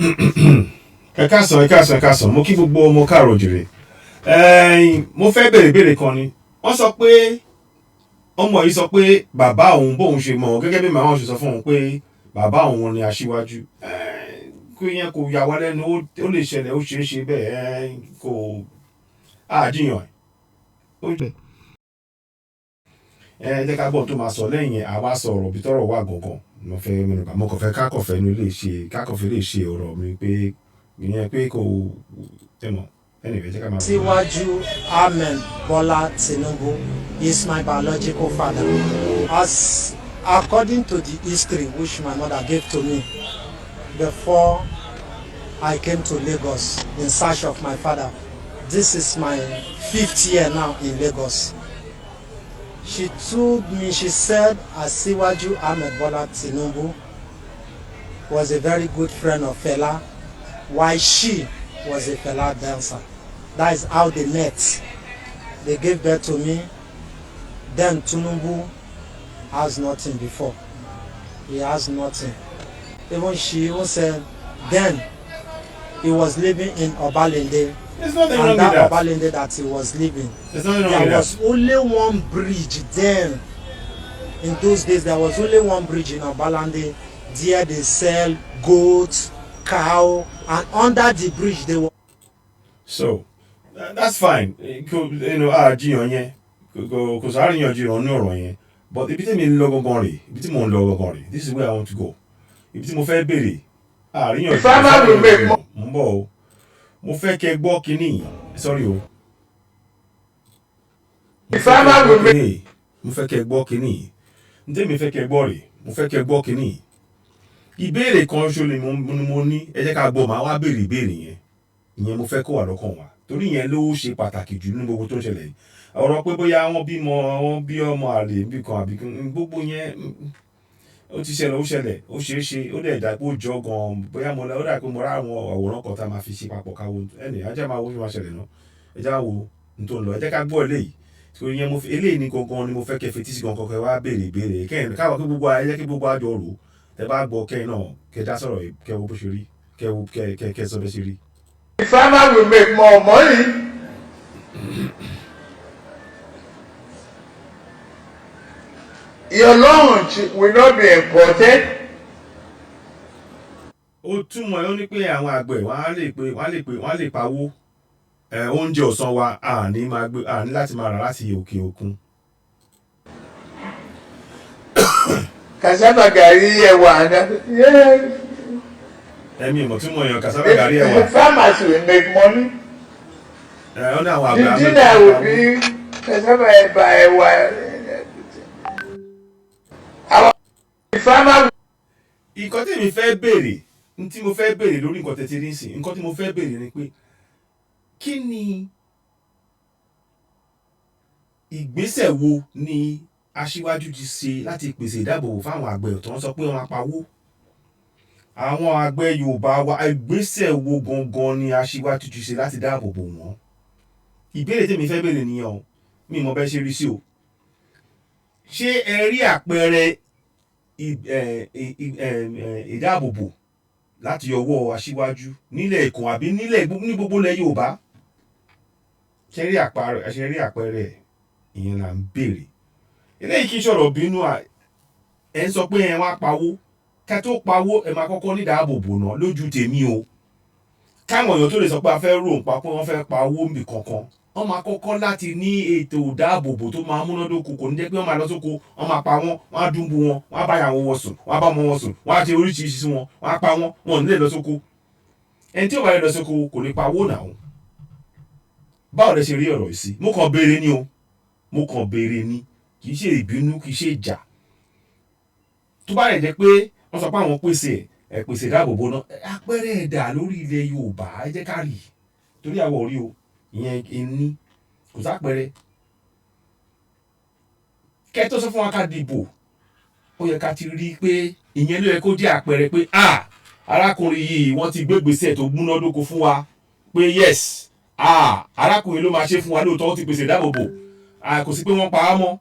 Ẹ káàsán, ẹ káàsán, ẹ káàsán. Mo kí gbogbo ọmọ káàrọ̀ òjìrè. Mo fẹ́ béèrè béèrè kan ni. Wọ́n sọ pé ọmọ yìí sọ pé bàbá òun, bóun ṣe mọ̀, gẹ́gẹ́ bí màmá òun ṣe sọ fún òun pé bàbá òun ni aṣíwájú. Kó yẹn kò yà wá lẹ́nu, ó lè ṣẹlẹ̀, ó ṣeé ṣe bẹ́ẹ̀, kò àjiyàn ẹ̀. Ẹ jẹ́ ká gbọ́n tó máa sọ lẹ́yìn àwa sọ̀rọ̀ bí tọ́rọ̀ wà gangan. Mo fẹ́ mẹ́nubà, mo kàn fẹ́ kákọ̀fẹ́ ní lè ṣe, kákọ̀fẹ́ lè ṣe ọ̀rọ̀ mi pé ìyẹn pé kò tẹ̀ mọ̀. Anyway, jẹ́ ká máa. Asiwaju Ahmed Bola Tinubu is my biological father. As according to the history which my mother gave to me before I came to Lagos in search of my father. This is my fifth year now in Lagos. She told me, she said Asiwaju Ahmed Bola Tinubu was a very good friend of Fela while she was a Fela dancer. That is how they met. They gave birth to me. Then Tinubu has nothing before. He has nothing. Even she even said then he was living in Obalende. There's nothing wrong And with that that. Obalende that he was living, There's nothing wrong there with that. was only one bridge then. In those days, there was only one bridge in Obalende. There they sell goats, cow, and under the bridge they were So that's fine. Kò àjiyàn yẹn, kò sáríyànjiyàn ní ọ̀rọ̀ yẹn. But ibi tí mi ń lọ gangan rè, ibi tí mò ń lọ gangan rè, this is where I want to go. Ibi tí mo fẹ́ béèrè, àríyànjiyàn. Farmer will make more. Mo ń bọ̀ o. Mo fẹ́ kẹ́ gbọ́ kínní yìí. Sorry o. The farmer will make Kínní yìí. Mo fẹ́ kẹ́ gbọ́ kínní yìí. N tẹ́mi fẹ́ kẹ́ gbọ́ rè, mo fẹ́ kẹ́ gbọ́ kínní yìí. Ìbéèrè kan ṣo ni mo ní. Ẹ jẹ́ ká gbọ́, màá wá béèrè ìbéèrè yẹn. Ìyẹn mo fẹ́ kó wà lọ́kàn wa, torí ìyẹn ló ṣe pàtàkì jù nínú gbogbo tó ń ṣẹlẹ̀ yìí. Ọ̀rọ̀ pé bóyá wọ́n bímọ, wọ́n bí ọmọ àlè níbì kan àbí gbogbo yẹn, ó ti ṣẹlẹ̀, ó ṣẹlẹ̀, ó ṣeé ṣe, ó dẹ̀ dà pé ó jọ gan. Bóyá mo ó dà pé mo rá àwọn àwòrán kan tá a máa fi ṣe papọ̀ káwo ẹnì ajá máa wo bí wọ́n ṣẹlẹ̀ náà. Ẹ já wo n tó ń lọ, ẹ jẹ́ ká gbọ́ eléyìí. So ìyẹn mo fi eléyìí ní gangan ni mo fẹ́ kẹ́ fetí sí gangan, kẹ́ wá béèrè ìbéèrè kẹ́yìn káwọn, kí gbogbo ẹ jẹ́ kí gbogbo àjọ rò ó. Tẹ́ bá gbọ́, kẹ́yìn náà kẹ́ dá sọ̀rọ̀ yìí, kẹ́ wo bó ṣe rí, kẹ́ wo kẹ́ sọ bẹ́ ṣe rí. The farmer will make more money. Your lunch will not be imported. Ó túmọ̀ ẹ́, ó ní pé àwọn àgbẹ̀ wọ́n á lè pawó. Oúnjẹ ọ̀sán wa, à ní máa gbé, à ní láti máa rà láti òkè òkun. Cassava, gàrí, ẹ̀wà and everything. Yeah. Ẹ̀mí ìmọ̀ túmọ̀ èèyàn cassava, gàrí, ẹ̀wà. The farmers will make money. Ó ní àwọn The àgbẹ̀ á dinner will be cassava, ẹ̀bà, ẹ̀wà, everything. Our the farmer Nǹkan tí èmi fẹ́ béèrè, n tí mo fẹ́ béèrè lórí nǹkan tẹ́tí rí sí, nǹkan tí mo fẹ́ béèrè ni pé kí ni ìgbésẹ̀ wo ni aṣíwájú ti ṣe láti pèsè ìdáàbòbò fáwọn àgbẹ̀ tó ń sọ pé wọ́n máa pawó, àwọn àgbẹ̀ Yorùbá wa? Ìgbésẹ̀ wo gangan ni aṣíwájú ti ṣe láti dáàbò bò wọ́n? Ìbéèrè tèmi fẹ́ béèrè nìyẹn o. Mi ì mọ bẹ́ẹ̀ ṣe rí sí o. Ṣé ẹ rí àpẹẹrẹ ìdáàbòbò láti ọwọ́ aṣíwájú nílẹ̀ Èkó àbí nílẹ̀ ní gbogbo ilẹ̀ Yorùbá? Ṣe rí àpẹẹrẹ? Ìyẹn là ń béèrè. Eléyìí kì í ṣọ̀rọ̀ bínú. Ẹ ń sọ pé ẹ wá pawó. Ká tó pawó, ẹ máa kọ́kọ́ ní ìdáàbòbò náà lójú tèmi o. Káwọn èèyàn tó lè sọ pé a fẹ́ rò ń pa pé wọ́n fẹ́ pa owó níbì kankan, wọ́n máa kọ́kọ́ láti ní ètò ìdáàbòbò tó máa múnádóko. Kò ní jẹ́ pé wọ́n máa lọ sóko, wọ́n máa pa wọ́n, wọ́n á dúnbù wọn, wọ́n á bá ìyàwó wọn sùn, wọ́n á bá ọmọ wọn sùn, wọ́n á ṣe oríṣiríṣi sí wọn, wọ́n á pa wọ́n, wọn ò ní lè lọ sóko. Ẹni tí ò bá lè lọ sóko kò lè pa owó náà. Báwo lẹ ṣe rí ọ̀rọ̀ yìí sí? Mo kàn béèrè ni o, mo kàn béèrè ni, kì í ṣe ìbínú, kì í ṣe ìjà. Tó bá rẹ̀ jẹ́ pé wọ́n sọ pé àwọn pèsè ẹ̀, pèsè ìdáàbòbò náà, àpẹẹrẹ ẹ̀dà lórí ilẹ̀ Yorùbá, ẹ jẹ́ ká rí i, torí àwọn ò rí o. Ìyẹn ẹni kò sápẹrẹ. Kẹ́ tó sọ fún wa ká dìbò, ó yẹ ká ti rí i pé ìyẹn ló yẹ kó jẹ́ àpẹẹrẹ pé ah, arákùnrin yìí, wọ́n ti gbégbèsè tó múnádóko fún wa pé yes, ah, arákùnrin ló máa ṣe fún wa lóòótọ́. Ó ti pèsè ìdáàbòbò, ah, kò sí pé wọ́n pa á mọ́.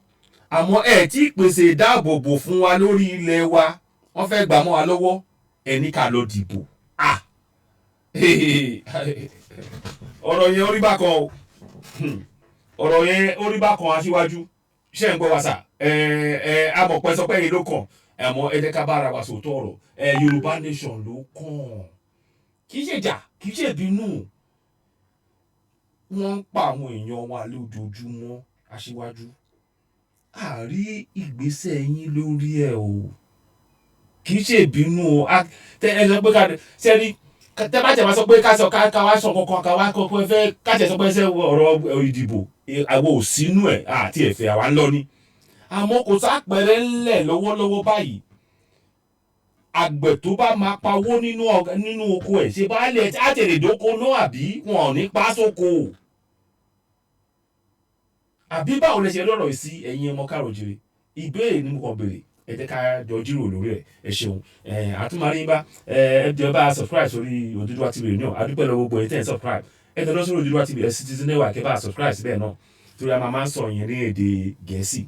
Àmọ́ ẹ̀ tí pèsè ìdáàbòbò fún wa lórí ilẹ̀ wa, wọ́n fẹ́ gbà mọ́ wa lọ́wọ́, ẹ̀ ní ká lọ dìbò. Ah. Ọ̀rọ̀ yẹn ó rí bákan o. Ọ̀rọ̀ yẹn ó rí bákan. Aṣíwájú, ṣé ń gbọ́ wa sà? Ẹ ẹ amọ̀pẹ́ sọ pé èyí ló kàn, àmọ́ ẹ jẹ́ ká bá ara wa sòótọ́ ọ̀rọ̀. Ẹ Yorùbá nation ló kàn. Kì í ṣe ìjà, kì í ṣe ìbínú. Wọ́n ń pa àwọn èèyàn wa lójoojúmọ́. Aṣíwájú, àrí ìgbésẹ̀ yín lórí ẹ̀ o. Kì í ṣe ìbínú o. Tẹ ẹ sọ pé ká sẹ́ni tẹ bá tẹ̀ wá sọ pé ká sọ ká wá sọ kankan, ká wá kọ́kọ́ fẹ́ ká tẹ̀ sọ pé ṣe ọ̀rọ̀ ìdìbò, àwọn ò sínú ẹ̀ àti ẹ̀fẹ̀ àwa ń lọ ni. Àmọ́ kò sápẹrẹ ńlẹ̀ lọ́wọ́lọ́wọ́ báyìí. Àgbẹ̀ tó bá máa pawó nínú oko ẹ̀, ṣe bá lẹ̀ á tẹ̀lé dóko náà, àbí wọn ò ní pa sóko? Àbí báwo lẹ ṣe lọ́rọ̀ yìí sí, ẹ̀yin ọmọ káàrọ̀ jire? Ìbéèrè ni mo kàn béèrè. Ẹ jẹ́ ká jọ jíròrò lórí ẹ̀. Ẹ ṣeun. Ẹ àtúmọ̀rí bá ẹ jẹ́ bá a subscribe sórí Odùduwà TV náà. A dúpẹ́ lọ́wọ́ gbogbo ẹ̀yin tẹ́ ẹ̀ subscribe. Ẹ tẹ̀ lọ sórí Odùduwà TV, ẹ Citizen Network, ẹ bá a subscribe síbẹ̀ náà, torí a máa ń sọ yẹn ní èdè Gẹ̀ẹ́sì.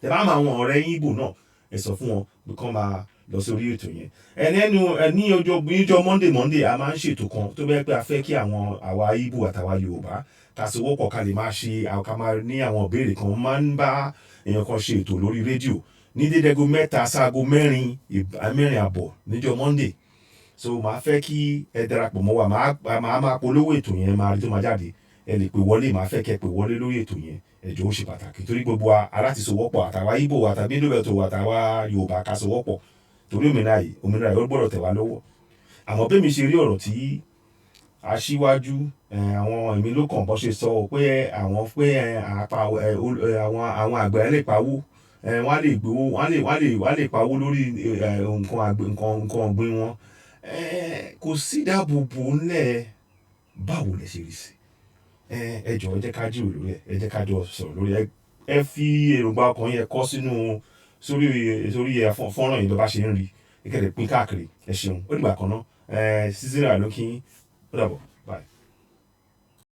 Tẹ bá máa àwọn ọ̀rẹ́ yín Ìgbò náà, ẹ sọ fún wọn pé kán máa lọ sórí ètò yẹn. Ẹ nẹ́nu ẹ ní ọjọ́ Monday a máa ń ṣètò kan tó bẹ́ẹ̀ pé a fẹ́ kí àwọn àwa Ìgbò àtàwa Yorùbá ká sowọ́pọ̀, ká lè máa ṣe, ká máa ní àwọn ìbéèrè kan. Máa ń bá èèyàn kan ṣe ètò lórí rédíò ní dédé aago 3 sáago 4, 4:30 níjọ́ Monday. So màá fẹ́ kí ẹ darapọ̀ mọ́ wa. Màá máa polówó ètò yẹn, máa rí tó máa jáde. Ẹ lè pè wọlé. Màá fẹ́ kẹ́ pè wọlé lórí ètò yẹn. Ẹ jọ̀ọ́, ó ṣe pàtàkì torí gbogbo wa aláti sowọ́pọ̀, àtàwa Ìgbò, àtàbí Middle àtàwa Yorùbá, ká sowọ́pọ̀ torí òmìnira yìí. Òmìnira yìí, ó gbọ́dọ̀ tẹ̀ wá lọ́wọ́. Àmọ́ bí mi ṣe rí ọ̀rọ̀ tí aṣíwájú, àwọn èmi ló kàn bọ́ ṣe sọ pé àwọn pé àpá àwọn àgbẹ̀ lè pawó, wọ́n á lè gbowó, wọ́n á lè pawó lórí nǹkan àgbẹ̀, nǹkan ọ̀gbìn wọn. Kò sí ìdáàbòbò ńlẹ̀. Báwo lẹ ṣe rí sí? Ẹ jọ̀ọ́, ẹ jẹ́ ká jíròrò lórí ẹ̀. Ẹ jẹ́ ká jọ sọ̀rọ̀ lórí ẹ̀. Ẹ fi èròǹgbà ọkàn yẹn kọ sínú sórí fọ́nrán yìí. Bá ṣe ń rí ẹ kẹ́ lè pín káàkiri. Ẹ ṣeun. Ó dìgbà kan náà. Ẹ Citizen ló kí yín. Ó dàbọ̀.